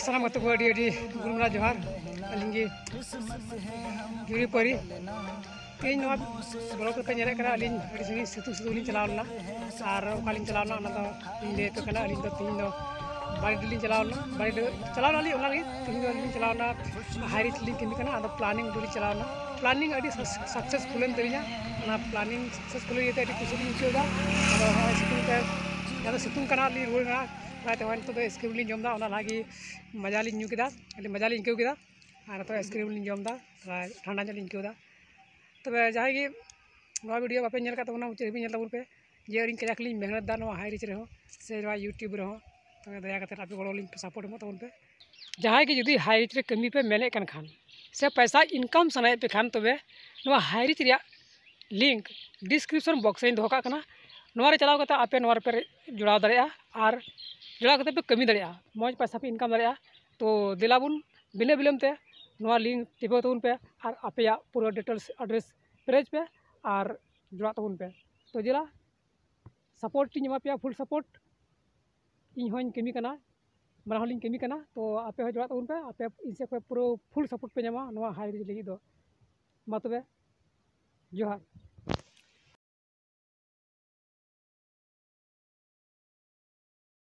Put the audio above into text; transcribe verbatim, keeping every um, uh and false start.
ᱥᱟᱱᱟᱢ ᱜᱟᱛᱮ ᱠᱚ ᱟᱹᱰᱤ ᱟᱹᱰᱤ ᱜᱩᱨᱢᱟᱨᱟ ᱡᱚᱦᱟᱨ᱾ ᱟᱹᱞᱤᱧ ᱜᱮ ᱡᱩᱨᱤ ᱯᱟᱹᱨᱤ᱾ ᱛᱮᱦᱮᱧ ᱱᱚᱣᱟ ᱵᱞᱚᱜ ᱞᱮᱠᱟ ᱧᱮᱞᱮᱫ ᱠᱟᱱᱟ, ᱟᱹᱞᱤᱧ ᱟᱹᱰᱤ ᱥᱟᱺᱜᱤᱧ ᱥᱤᱛᱩᱝ ᱥᱤᱛᱩᱝ ᱞᱤᱧ ᱪᱟᱞᱟᱣ ᱞᱮᱱᱟ᱾ ᱟᱨ ᱚᱠᱟᱞᱤᱧ ᱪᱟᱞᱟᱣ ᱞᱮᱱᱟ ᱚᱱᱟ ᱫᱚ ᱤᱧ ᱞᱟᱹᱭ ᱟᱯᱮ ᱠᱟᱱᱟ᱾ ᱟᱹᱞᱤᱧ ᱫᱚ ᱛᱮᱦᱮᱧ ᱫᱚ ᱵᱟᱨᱮᱰᱤ ᱞᱤᱧ ᱪᱟᱞᱟᱣ ᱞᱮᱱᱟ᱾ ᱵᱟᱨᱮᱰᱤ ᱪᱟᱞᱟᱣ ᱞᱮᱱᱟ ᱞᱤᱧ, ᱚᱱᱟ ᱞᱟᱹᱜᱤᱫ ᱛᱮᱦᱮᱧ ᱫᱚ ᱟᱹᱞᱤᱧ ᱞᱤᱧ ᱪᱟᱞᱟᱣ ᱞᱮᱱᱟ ᱦᱟᱭ ᱨᱤᱥᱠ ᱞᱤᱧ ᱠᱟᱹᱢᱤ ᱠᱟᱱᱟ᱾ ᱟᱫᱚ ᱯᱞᱟᱱᱤᱝ ᱩᱰᱩᱠ ᱞᱤᱧ ᱪᱟᱞᱟᱣ ᱞᱮᱱᱟ᱾ ᱯᱞᱟᱱᱤᱝ ᱟᱹᱰᱤ ᱥᱟᱠᱥᱮᱥᱯᱷᱩᱞ ᱮᱱ ᱛᱟᱹᱞᱤᱧᱟ᱾ ᱚᱱᱟ ᱯᱞᱟᱱᱤᱝ ᱥᱟᱠᱥᱮᱥᱯᱷᱩᱞ ᱤᱭᱟᱹᱛᱮ ᱟᱹᱰᱤ ᱠᱩᱥᱤ ᱞᱤᱧ ᱟᱹᱭᱠᱟᱹᱣ ᱮᱫᱟ᱾ ᱟᱫᱚ ᱱᱚᱜᱼᱚᱭ ᱥᱤᱛᱩᱝ ᱛᱮ, ᱡᱟᱦᱟᱸ ᱫᱚ ᱥᱤᱛᱩᱝ ᱠᱟᱱᱟ, ᱞᱤᱧ ᱨᱩᱣᱟᱹᱲ ᱮᱱᱟ᱾ ᱛᱟᱭ ᱛᱮ ᱱᱤᱛᱚᱜ ᱫᱚ ᱟᱭᱤᱥᱠᱨᱤᱢ ᱞᱤᱧ ᱡᱚᱢ ᱮᱫᱟ, ᱚᱱᱟ ᱞᱟᱦᱟ ᱜᱮ ᱢᱟᱡᱟ ᱞᱤᱧ ᱧᱩ ᱠᱮᱫᱟ, ᱟᱹᱰᱤ ᱢᱟᱡᱟ ᱞᱤᱧ ᱟᱹᱭᱠᱟᱹᱣ ᱠᱮᱫᱟ᱾ ᱟᱨ ᱱᱤᱛᱚᱜ ᱟᱭᱤᱥᱠᱨᱤᱢ ᱞᱤᱧ ᱡᱚᱢ ᱮᱫᱟ, ᱛᱷᱚᱲᱟ ᱴᱷᱟᱱᱰᱟ ᱧᱚᱜ ᱞᱤᱧ ᱟᱹᱭᱠᱟᱹᱣ ᱮᱫᱟ᱾ ᱛᱚᱵᱮ ᱡᱟᱦᱟᱸᱭ ᱜᱮ ᱱᱚᱣᱟ ᱵᱷᱤᱰᱤᱭᱳ ᱵᱟᱯᱮ ᱧᱮᱞ ᱟᱠᱟᱫ ᱛᱟᱵᱚᱱᱟ, ᱢᱩᱪᱟᱹᱫ ᱦᱟᱹᱵᱤᱡ ᱧᱮᱞ ᱛᱟᱵᱚᱱ ᱯᱮ, ᱡᱮ ᱟᱹᱞᱤᱧ ᱠᱟᱡᱟᱠ ᱞᱤᱧ ᱢᱮᱦᱱᱚᱛ ᱮᱫᱟ ᱱᱚᱣᱟ ᱦᱟᱭ ᱨᱤᱥᱠ ᱨᱮᱦᱚᱸ ᱥᱮ ᱱᱚᱣᱟ ᱭᱩᱴᱩᱵᱽ ᱨᱮᱦᱚᱸ᱾ ᱛᱚᱵᱮ ᱫᱟᱭᱟ ᱠᱟᱛᱮ ᱟᱯᱮ ᱜᱚᱲᱚ ᱞᱤᱧ ᱯᱮ, ᱥᱟᱯᱳᱨᱴ ᱮᱢᱚᱜ ᱛᱟᱵᱚᱱ ᱯᱮ᱾ ᱡᱟᱦᱟᱸᱭ ᱜᱮ ᱡᱩᱫᱤ ᱦᱟᱭ ᱨᱤᱥᱠ ᱨᱮ ᱠᱟᱹᱢᱤ ᱯᱮ ᱢᱮᱱᱮᱫ ᱠᱟᱱ ᱠᱷᱟᱱ ᱥᱮ ᱯᱚᱭᱥᱟ ᱤᱱᱠᱟᱢ ᱥᱟᱱᱟᱭᱮᱫ ᱯᱮ ᱠᱷᱟᱱ, ᱛᱚᱵᱮ ᱱᱚᱣᱟ ᱦᱟᱭ ᱨᱤᱥᱠ ᱨᱮᱭᱟᱜ ᱞᱤᱝᱠ ᱰᱤᱥᱠᱨᱤᱯᱥᱚᱱ ᱵᱚᱠᱥ ᱨᱮᱧ ᱫᱚᱦᱚ ᱠᱟᱜ ᱠᱟᱱᱟ᱾ ᱱᱚᱣᱟ ᱨᱮ ᱪᱟᱞᱟᱣ ᱠᱟᱛᱮ ᱟᱯᱮ ᱱᱚᱣᱟ ᱨᱮᱯᱮ ᱡᱚᱲᱟᱣ ᱫᱟᱲᱮᱭᱟᱜᱼᱟ ᱟᱨ ᱡᱚᱲᱟᱣ ᱠᱟᱛᱮ ᱯᱮ ᱠᱟᱹᱢᱤ ᱫᱟᱲᱮᱭᱟᱜᱼᱟ, ᱢᱚᱡᱽ ᱯᱚᱭᱥᱟ ᱯᱮ ᱤᱱᱠᱟᱢ ᱫᱟᱲᱮᱭᱟᱜᱼᱟ᱾ ᱛᱚ ᱫᱮᱞᱟ ᱵᱚᱱ ᱵᱤᱞᱟᱹ ᱵᱤᱞᱚᱢ ᱛᱮ ᱱᱚᱣᱟ ᱞᱤᱝᱠ ᱴᱤᱯᱟᱹᱣ ᱛᱟᱵᱚᱱ ᱯᱮ ᱟᱨ ᱟᱯᱮᱭᱟᱜ ᱯᱩᱨᱟᱹ ᱰᱤᱴᱮᱞᱥ ᱟᱰᱨᱮᱥ ᱯᱮᱨᱮᱡ ᱯᱮ ᱟᱨ ᱡᱚᱲᱟᱜ ᱛᱟᱵᱚᱱ ᱯᱮ᱾ ᱛᱚ ᱫᱮᱞᱟ, ᱥᱟᱯᱳᱨᱴ ᱤᱧ ᱮᱢᱟ ᱯᱮᱭᱟ, ᱯᱷᱩᱞ ᱥᱟᱯᱳᱨᱴ᱾ ᱤᱧ ᱦᱚᱸᱧ ᱠᱟᱹᱢᱤ ᱠᱟᱱᱟ, ᱵᱟᱱᱟ ᱦᱚᱲ ᱞᱤᱧ ᱠᱟᱹᱢᱤ ᱠᱟᱱᱟ᱾ ᱛᱚ ᱟᱯᱮ ᱦᱚᱸ ᱡᱚᱲᱟᱜ ᱛᱟᱵᱚᱱ ᱯᱮ, ᱟᱯᱮ ᱤᱧ ᱥᱮᱫ ᱠᱷᱚᱱ ᱯᱩᱨᱟᱹ ᱯᱷᱩᱞ ᱥᱟᱯᱳᱨᱴ ᱯᱮ ᱧᱟᱢᱟ ᱱᱚᱣᱟ ᱦᱟᱭ ᱨᱤᱥᱠ ᱞᱟᱹᱜᱤᱫ ᱫᱚ᱾ ᱢᱟ ᱛᱚᱵᱮ, ᱡᱚᱦᱟᱨ᱾